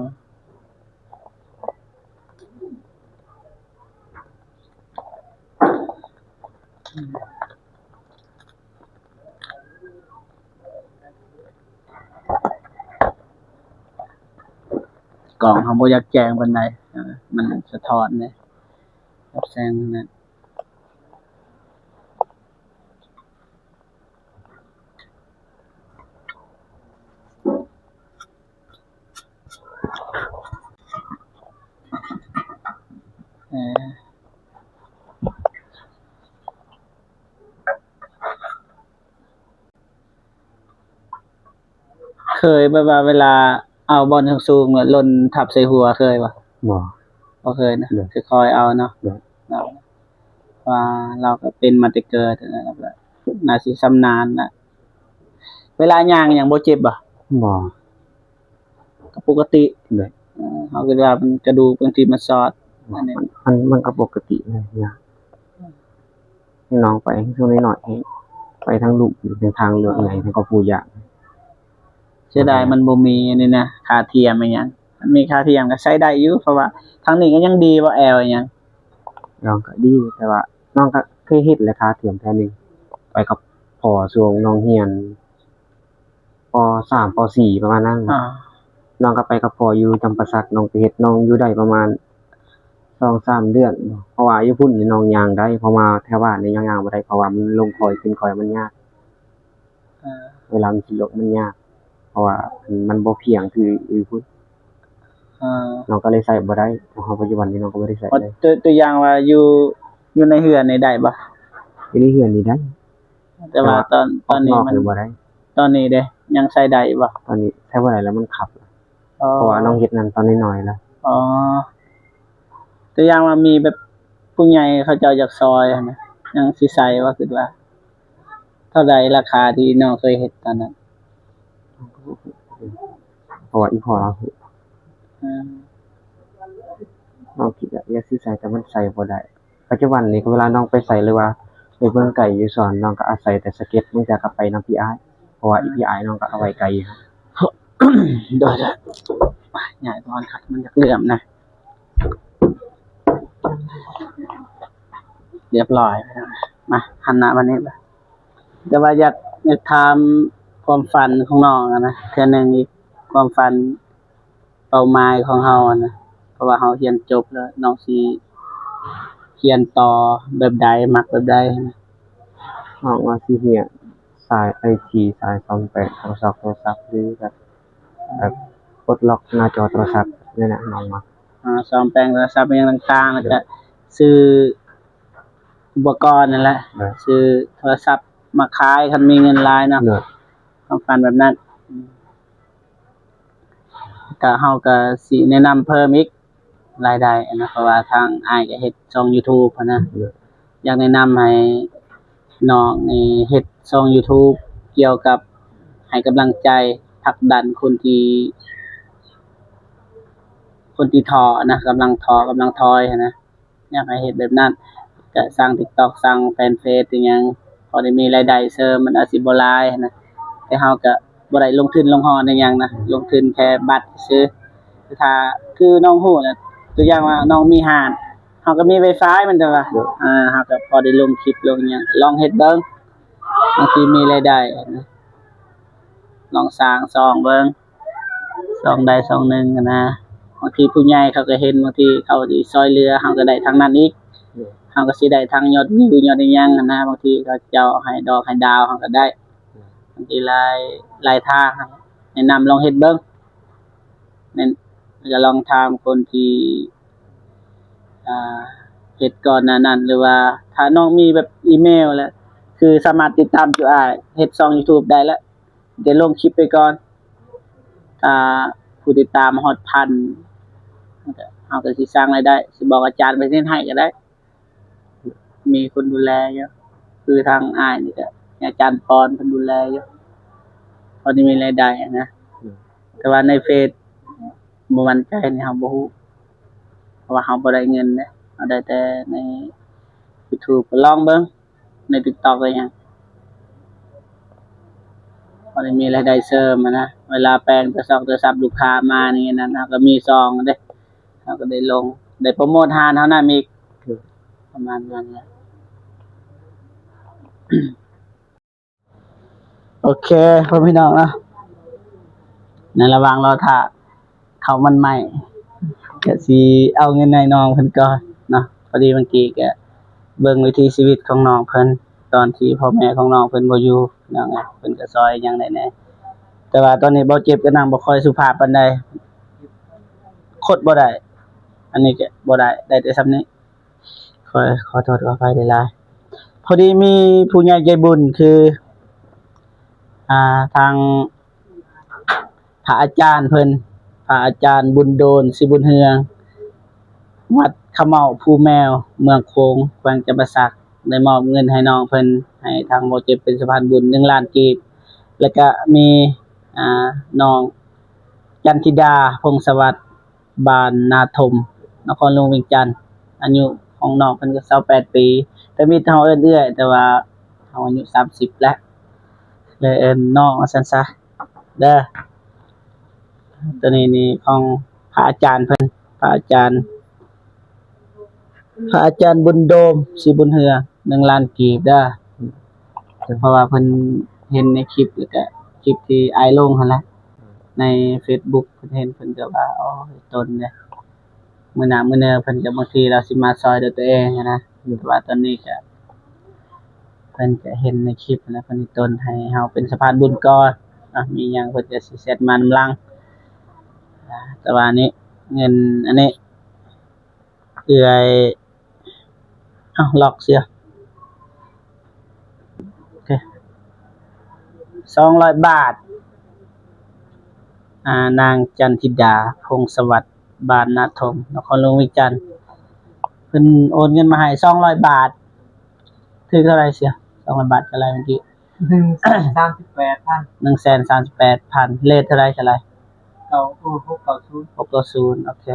ກ້ອງເຮົາບໍ່ຢາກແຈ້ງປານໃດ ມັນສະທ້ອນເດ້ ກັບແສງນັ້ນ. ເອີ ເຄີຍແບບວ່າເວລາເອົາບ່ອນສູງໆ ແລ້ວຫຼົ່ນທັບໃສ່ຫົວ ເຄີຍບໍ່? ບໍ່ ບໍ່ເຄີຍນະ. ໂດຍ. ຄືຄ່ອຍເອົາເນາະ. ໂດຍ. ເນາະ ວ່າລາວກໍເປັນມາແຕ່ເກີດ ແລ້ວກໍໜ້າຊິຊຳນານລະ. ເວລາຍ່າງຫຍັງບໍ່ເຈັບບໍ່? ບໍ່ ກໍປົກກະຕິ. ໂດຍ. ເອີ ເຮົາຄິດວ່າມັນກະດູກບາງທີມັນຊອດ. ມັນ ອັນນີ້ ມັນ ມັນກໍປົກກະຕິເລີຍ. ນ້ອງໄປຊ່ວງນ້ອຍໆ ໄປທາງລຸ່ມ ເປັນທາງເລືອກໃຫຍ່ ທາງຄອບຄົວຢາກ. ເສຍດາຍມັນບໍ່ມີອັນນີ້ນະ ຂາທຽມອີ່ຫຍັງ. ມັນມີຂາທຽມກໍໃຊ້ໄດ້ຢູ່ ເພາະວ່າທາງນີ້ກໍຍັງດີ ບໍ່ແອວອີ່ຫຍັງ. ນ້ອງກໍດີ ແຕ່ວ່ານ້ອງກໍເຄີຍເຮັດແຫຼະ ຂາທຽມເທື່ອໜຶ່ງ ໄປກັບພໍ່ ຊ່ວງນ້ອງຮຽນ ປໍສາມ ປໍສີ່ ປະມານນັ້ນ. ອ່າ ນ້ອງກໍໄປກັບພໍ່ຢູ່ຈຳປາສັກ ນ້ອງໄປເຮັດ ນ້ອງຢູ່ໄດ້ປະມານສອງສາມເດືອນ ເພາະວ່າຢູ່ພຸ້ນນີ້ນ້ອງຍ່າງໄດ້ ເພາະວ່າແຖວບ້ານນີ້ຍ່າງ ຍ່າງບໍ່ໄດ້ ເພາະວ່າມັນລົງຄອຍຂຶ້ນຄອຍມັນຍາກ. ເອີ ເວລາມັນຂີ່ລົດມັນຍາກ ເພາະວ່າມັນບໍ່ພຽງຄືຢູ່ພຸ້ນ. ເອີ ນ້ອງກໍເລີຍໃຊ້ບໍ່ໄດ້ ເຮົາປັດຈຸບັນນີ້ນ້ອງກໍບໍ່ໄດ້ໃຊ້ເລີຍ. ຕົວ ຕົວຢ່າງວ່າຢູ່ ຢູ່ໃນເຮືອນນີ້ໄດ້ບໍ່? ຢູ່ໃນເຮືອນນີ້ໄດ້. ແຕ່ວ່າຕອນ ຕອນນີ້ມັນ ຕອນນີ້ເດ້ ຍັງໃຊ້ໄດ້ຢູ່ບໍ່? ຕອນນີ້ໃຊ້ບໍ່ໄດ້ແລ້ວ ມັນຂັບ. ອໍ ເພາະວ່ານ້ອງເຮັດນັ້ນຕອນນ້ອຍໆແລ້ວ. ອໍ ຕົວຢ່າງວ່າມີແບບຜູ້ໃຫຍ່ເຂົາເຈົ້າຢາກຊ່ອຍຫັ້ນນະ ຍັງຊິໃຊ້ບໍ່? ຄິດວ່າເທົ່າໃດລາຄາທີ່ນ້ອງເຄີຍເຮັດຕອນນັ້ນ? ເພາະວ່າອີ່ພໍ່ລາວຮູ້. ອືມ ນ້ອງຄິດວ່າຢາກຊິໃຊ້ ແຕ່ມັນໃຊ້ບໍ່ໄດ້. ປັດຈຸບັນນີ້ກໍເວລານ້ອງໄປໃສ ຫຼືວ່າໄປເບິ່ງໄກ່ຢູ່ສວນ ນ້ອງກໍອາໄສແຕ່ສະເກັດ ບາງເທື່ອກໍໄປນຳພີ່ອ້າຍ ເພາະວ່າ ອືມ ພີ່ອ້າຍນ້ອງກໍເອົາໄວ້ໄກ່ຢູ່. ໂດຍໆ ຍ້າຍກ່ອນຄັກ ມັນຢາກເຫຼື້ອມນະ. ຮຽບຮ້ອຍ ມາ ຫັນໜ້າມານີ້ ແຕ່ວ່າຢາກ ຢາກຖາມຄວາມຝັນຂອງນ້ອງຫັ້ນນະ ເທື່ອໜຶ່ງອີກ ຄວາມຝັນ ເປົ້າໝາຍຂອງເຮົາຫັ້ນນະ ເພາະວ່າເຮົາຮຽນຈົບແລ້ວ ນ້ອງຊິ ກຽນຕໍ່ແບບໃດ ມັກແບບໃດ? ນ້ອງວ່າຊິຮຽນສາຍໄອທີ ສາຍສ້ອມແປງໂທລະສັບ ໂທລະສັບ ຫຼືແບບ ແບບປົດລັອກໜ້າຈໍໂທລະສັບນີ້ແຫຼະ ນ້ອງວ່າ ອາ ສ້ອມແປງໂທລະສັບຫຍັງຕ່າງໆ ແລ້ວກະຊື້ອຸປະກອນນັ້ນແຫຼະ ຊື້ໂທລະສັບມາຂາຍ ຄັນມີເງິນຫຼາຍເນາະ ຄວາມຝັນແບບນັ້ນ. ກະ ເຮົາກະຊິແນະນຳເພີ່ມອີກ ລາຍໄດ້ຫັ້ນນະ ເພາະວ່າທາງອ້າຍກະເຮັດຊ່ອງຢູທູບຫັ້ນນະ ຢາກແນະນຳໃຫ້ນ້ອງນີ້ເຮັດຊ່ອງຢູທູບກ່ຽວກັບໃຫ້ກຳລັງໃຈຜັກດັນຄົນທີ່ ຄົນທີ່ທໍ້ນະ ກຳລັງທໍ້ກຳລັງຖອຍຫັ້ນນະ ຢາກໃຫ້ເຮັດແບບນັ້ນ ກະສ້າງຕິກຕັອກ ສ້າງແຟນເຟສອີ່ຫຍັງ ພໍໄດ້ມີລາຍໄດ້ເສີມ ມັນອາດຊິບໍ່ຫຼາຍຫັ້ນນະ ແຕ່ເຮົາກະບໍ່ໄດ້ລົງທຶນລົງຮອນອີ່ຫຍັງນະ ລົງທຶນແຄ່ບັດຊື່ ແຕ່ຖ້າຄືນ້ອງຮູ້ນະ ຕົວຢ່າງວ່ານ້ອງມີຮ້ານ ເຮົາກະມີໄວຟາຍແມ່ນແຕ່ວ່າ ເຮົາກະພໍໄດ້ລົງຄລິບລົງຫຍັງ ລອງເຮັດເບິ່ງ ບາງທີມີລາຍໄດ້ນະ ລອງສ້າງຊ່ອງເບິ່ງ ຊ່ອງໃດຊ່ອງໜຶ່ງຫັ້ນນະ ບາງທີຜູ້ໃຫຍ່ເຂົາກະເຫັນ ບາງທີເຂົາຊິຊ່ອຍເຫຼືອ ເຮົາກະໄດ້ທາງນັ້ນອີກ ເຮົາກະຊິໄດ້ທັງຍອດວິວຍອດອີ່ຫຍັງຫັ້ນນະ ບາງທີເຂົາເຈົ້າໃຫ້ດອກໃຫ້ດາວເຮົາກະໄດ້ ບາງທີຫຼາຍ ຫຼາຍທາງ ແນະນຳລອງເຮັດເບິ່ງ ແມ່ນ ລະກະລອງຖາມຄົນທີ່ ອາ ເຮັດກ່ອນໜ້ານັ້ນ ຫຼືວ່າຖ້ານ້ອງມີແບບອີເມວແລ້ວ ຄືສາມາດຕິດຕາມຈຸອ້າຍ ເຮັດຊ່ອງຢູທູບໄດ້ແລ້ວ ໄດ້ລົງຄລິບໄປກ່ອນ ຖ້າຜູ້ຕິດຕາມຮອດພັນ ເຮົາກະຊິສ້າງລາຍໄດ້ ຊິບອກອາຈານເພິ່ນເຮັດໃຫ້ກະໄດ້ ມີຄົນດູແລຢູ່ ຄືທາງອ້າຍນີ້ກະອາຈານປອນເພິ່ນດູແລຢູ່ ພໍໄດ້ມີລາຍໄດ້ນະ ແຕ່ວ່າໃນເຟສບໍ່ໝັ້ນໃຈນີ້ເຮົາບໍ່ຮູ້ ເພາະວ່າເຮົາບໍ່ໄດ້ເງິນເດ້ ເຮົາໄດ້ແຕ່ໃນຢູທູບ ກະລອງເບິ່ງ ໃນຕິກຕັອກອີ່ຫຍັງ ພໍໄດ້ມີລາຍໄດ້ເສີມຫັ້ນນະ ເວລາແປງໂທລະສັບ ໂທລະສັບລູກຄ້າມານີ້ນັ້ນ ເຮົາກະມີຊ່ອງເດ້ ເຮົາກະໄດ້ລົງ ໄດ້ໂປຣໂມດຮ້ານເຮົານຳອີກ ປະມານນັ້ນແຫຼະ. ໂອເຄ ພໍ່ແມ່ພີ່ນ້ອງເນາະ ໃນລະຫວ່າງລໍຖ້າເຂົ້າມັນໄມ້ ກະຊິເອົາເງິນໃຫ້ນ້ອງເພິ່ນກ່ອນເນາະ ພໍດີເມື່ອກີ້ກະເບິ່ງວິຖີຊີວິດຂອງນ້ອງເພິ່ນ ຕອນທີ່ພໍ່ແມ່ຂອງນ້ອງເພິ່ນບໍ່ຢູ່ ພີ່ນ້ອງເອີຍ ເພິ່ນກະຊ່ອຍຫຍັງໄດ້ແດ່ ແຕ່ວ່າຕອນນີ້ບ່າວເຈັບກະນັ່ງບໍ່ຄ່ອຍສຸພາບປານໃດ ຄົດບໍ່ໄດ້ ອັນນີ້ກະບໍ່ໄດ້ ໄດ້ແຕ່ຊ່ຳນີ້ ຂໍ ຂໍໂທດຂໍອະໄພຫຼາຍໆ ພໍດີມີຜູ້ໃຫຍ່ໃຈບຸນຄື ອາ ທາງພະອາຈານເພິ່ນ ພະອາຈານບຸນໂດນ ສີບຸນເຮືອງ ວັດຂະເໝົາພູແມວ ເມືອງໂຂງ ແຂວງຈຳປາສັກ ໄດ້ມອບເງິນໃຫ້ນ້ອງເພິ່ນ ໃຫ້ທາງບ່າວເຈັບເປັນສະພານບຸນ ໜຶ່ງລ້ານກີບ ແລະກະມີ ອາ ນ້ອງຈັນທິດາ ພົງສະຫວັດ ບ້ານນາຖົມ ນະຄອນຫຼວງວຽງຈັນ ອາຍຸຂອງນ້ອງເພິ່ນກະຊາວແປດປີ ທຳອິດເຮົາເອີ້ນເອື້ອຍ ແຕ່ວ່າເຮົາອາຍຸສາມສິບແລ້ວ ເລີຍເອີ້ນນ້ອງວ່າຊັ້ນຊະເດີ. ໂຕນີ້ນີ້ຂອງພະອາຈານເພິ່ນ ພະອາຈານ ພະອາຈານບຸນໂດມ ສີບຸນເຮືອງ ໜຶ່ງລ້ານກີບເດີ ເພາະວ່າເພິ່ນເຫັນໃນຄລິບ ແລ້ວກະຄລິບທີ່ອ້າຍລົງຫັ້ນແຫຼະ ໃນເຟສບຸກ ເພິ່ນເຫັນ ເພິ່ນກະວ່າ ໂອ້ ເຫັນຕົນເດ້ ມື້ໜ້າມື້ເໜີເພິ່ນກະ ບາງທີລາວຊິມາຊ່ອຍດ້ວຍຕົວເອງຫັ້ນນະ ແຕ່ວ່າຕອນນີ້ກະ ເພິ່ນກະເຫັນໃນຄລິບຫັ້ນແຫຼະ ເພິ່ນເຫັນຕົນ ໃຫ້ເຮົາເປັນສະພານບຸນກ່ອນເນາະ ມີຫຍັງເພິ່ນກະຊິແຊັດມານຳຫຼັງ ແຕ່ວ່ານີ້ ເງິນອັນນີ້ ເອື້ອຍ ເອົ້າ ລັອກເສຍ ໂອເຄ ສອງຮ້ອຍບາດ ອາ ນາງຈັນທິດາ ພົງສະຫວັດ ບ້ານນາຖົມ ນະຄອນຫຼວງວຽງຈັນ ເພິ່ນໂອນເງິນມາໃຫ້ສອງຮ້ອຍບາດ ຖືກເທົ່າໃດເສຍ ສອງຮ້ອຍບາດເທົ່າໃດເມື່ອກີ້? ໜຶ່ງແສນສາມສິບແປດພັນ ໜຶ່ງແສນສາມສິບແປດພັນ ເຣດເທົ່າໃດ? ເທົ່າໃດ? ເກົ້າ ໂອ້ ຫົກເກົ້າສູນ ຫົກເກົ້າສູນ ໂອເຄ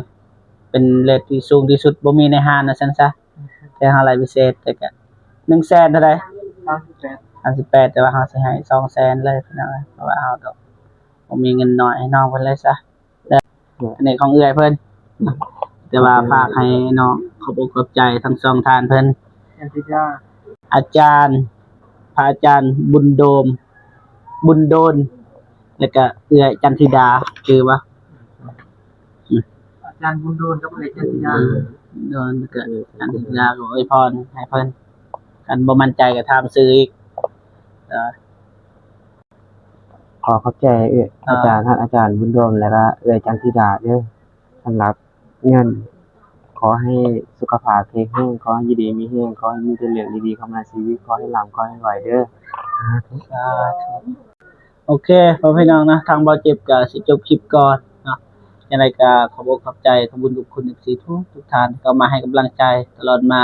ເປັນເຣດທີ່ສູງທີ່ສຸດ ບໍ່ມີໃນຮ້ານວ່າຊັ້ນຊະ ແຕ່ເຮົາໄລ່ພິເສດ ແຕ່ກະໜຶ່ງແສນເທົ່າໃດ? ສາມສິບແປດ ສາມສິບແປດ ແຕ່ວ່າເຮົາຊິໃຫ້ສອງແສນເລີຍ ພີ່ນ້ອງເອີຍ ເພາະວ່າເຮົາກະບໍ່ມີເງິນນ້ອຍໃຫ້ນ້ອງເພິ່ນເລີຍຊະ ອັນນີ້ຂອງເອື້ອຍເພິ່ນ ແຕ່ວ່າຝາກໃຫ້ນ້ອງ ຂອບອົກຂອບໃຈທັງສອງທ່ານເພິ່ນ ອາຈານ ພະອາຈານບຸນໂດມ ບຸນໂດນ ແລ້ວກະເອື້ອຍຈັນທິດາ ຈື່ບໍ່? ອາຈານບຸນໂດນກັບເອື້ອຍຈັນທິດາ ໂດຍ ກໍ ເອີ ອາຈານທິດາກໍອວຍພອນໃຫ້ເພິ່ນ ຄັນບໍ່ໝັ້ນໃຈກໍຖາມຊື່ອີກ. ເອີ ຂໍຂອບໃຈເອື້ອຍ ເອີ ອາຈານ ທ່ານອາຈານບຸນດົມ ແລະກະເອື້ອຍຈັນທິດາເດີ້ ສຳລັບເງິນ. ຂໍໃຫ້ສຸຂະພາບແຂງແຮງ, ຂໍໃຫ້ຢູ່ດີມີແຮງ, ຂໍໃຫ້ມີແຕ່ເລື່ອງດີໆເຂົ້າມາໃນຊີວິດ, ຂໍໃຫ້ລ່ຳ, ຂໍໃຫ້ລວຍເດີ້. ສາທຸ ສາທຸ. ໂອເຄ ພໍ່ແມ່ພີ່ນ້ອງເນາະ, ທາງບ່າວເຈັບກໍຊິຈົບຄລິບກ່ອນເນາະ. ຈັ່ງໃດກໍຂອບອົກຂອບໃຈ ຂອບບຸນຂອບຄຸນ ເອັຟຊີ ທຸກໆທ່ານທີ່ເຂົ້າມາໃຫ້ກຳລັງໃຈຕະຫຼອດມາ.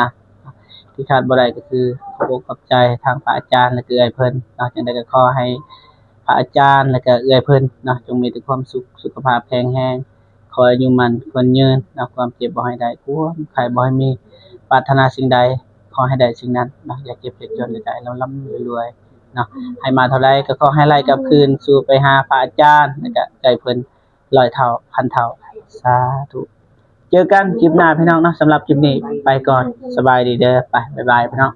ທີ່ຂາດບໍ່ໄດ້ກໍຄືຂອບອົກຂອບໃຈທາງພະອາຈານ ແລະ ເອື້ອຍເພິ່ນເນາະ. ຈັ່ງໃດກໍຂໍໃຫ້ພະອາຈານ ແລະ ກໍເອື້ອຍເພິ່ນເນາະ ຈົ່ງມີແຕ່ຄວາມສຸກ ສຸຂະພາບແຂງແຮງ, ຂໍອາຍຸໝັ້ນຂວັນຍືນເນາະ, ຄວາມເຈັບບໍ່ໃຫ້ໄດ້ ຄວາມໄຂ້ບໍ່ໃຫ້ມີ, ປາດຖະໜາສິ່ງໃດຂໍໃຫ້ໄດ້ສິ່ງນັ້ນເນາະ, ຢ່າເຈັບຢ່າຈົນ ແລະ ກໍໃຫ້ລ່ຳໆລວຍໆເນາະ. ໃຫ້ມາເທົ່າໃດກໍຂໍໃຫ້ໄຫຼກັບຄືນສູ່ໄປຫາພະອາຈານ ແລະ ກໍເອື້ອຍເພິ່ນ ຮ້ອຍເທົ່າພັນເທົ່າ. ສາທຸ. ເຈີກັນຄລິບໜ້າພີ່ນ້ອງເນາະ. ສຳລັບຄລິບນີ້ໄປກ່ອນ. ສະບາຍດີເດີ້. ໄປ ບາຍບາຍພີ່ນ້ອງ.